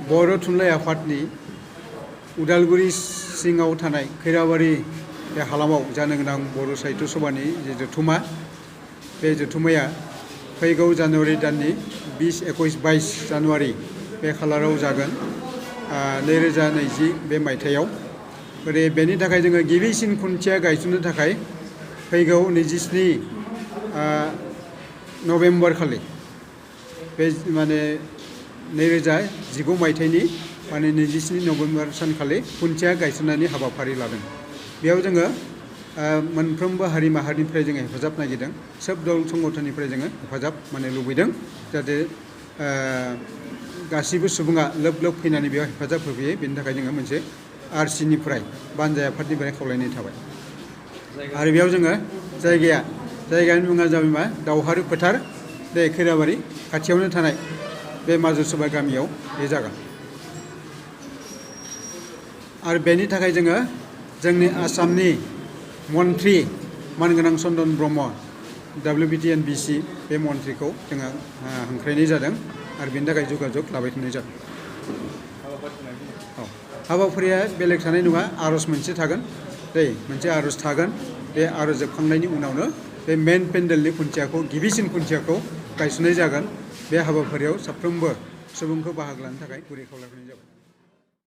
बर' थुनलाइ आफादनि उदालगुरि सिङाव थानाय खैराबारि बे हालामाव जानो गोनां बर' साहित्य सभानि जे जथुमा बे जथुमाया फैगौ जानुवारि दाननि 20, 21, 22 जानुवारि बे खालाराव जागोन 2020 बे मायथाइयाव। बेनि थाखाय जोङो गिबिसिन खुन्थिया गायसननो थाखाय फैगौ 27 नभेम्बर खालि बे माने 2019 मायथाइनि माने 27 नभेम्बर सानखालि खुन्थिया गायसननायनि हाबाफारि लादों। बेयाव जोङो मोनफ्रोमबो हारि माहारिनिफ्राय जोङो हेफाजाब नागिरदों, सोब दल संगठननिफ्राय जोङो हेफाजाब माने लुबैदों, जाहाथे गासिबो सुबुङा लोब लोब फैनानै बेयाव हेफाजाब होफैयो। बेनि थाखाय जोङो मोनसे आरसिनिफ्राय बानजाय आफादनिफ्राय खावलायनाय थाबाय। आरो बेयाव जोङो जायगानि मुङा जाबाय मा दावहारु फोथार बे खैराबारि खाथियावनो थानाय बे माजुसुबा गामियाव बे जागोन। आरो बेनि थाखाय जोङो जोंनि आसामनि मन्त्रि मानगोनां चन्दन ब्रह्म WBTN-BC बे मन्थ्रिखौ जोङो हांख्रायनाय जादों आरो बेनि थाखाय जगाजग लाबाय थानाय जादों। हाबाफारिया बेलेग थानाय नङा, आर'ज मोनसे थागोन, मोनसे आर'ज थागोन। बे आर'ज जोबखांनायनि उनावनो बे मेन पेन्डेलनि खुन्थियाखौ गिबिसिन खुन्थियाखौ गायसननाय जागोन। बे हाबाफारियाव साफ्रोमबो सुबुंखौ बाहागो लानो थाखाय गुरै खावलायहरनाय जाबाय।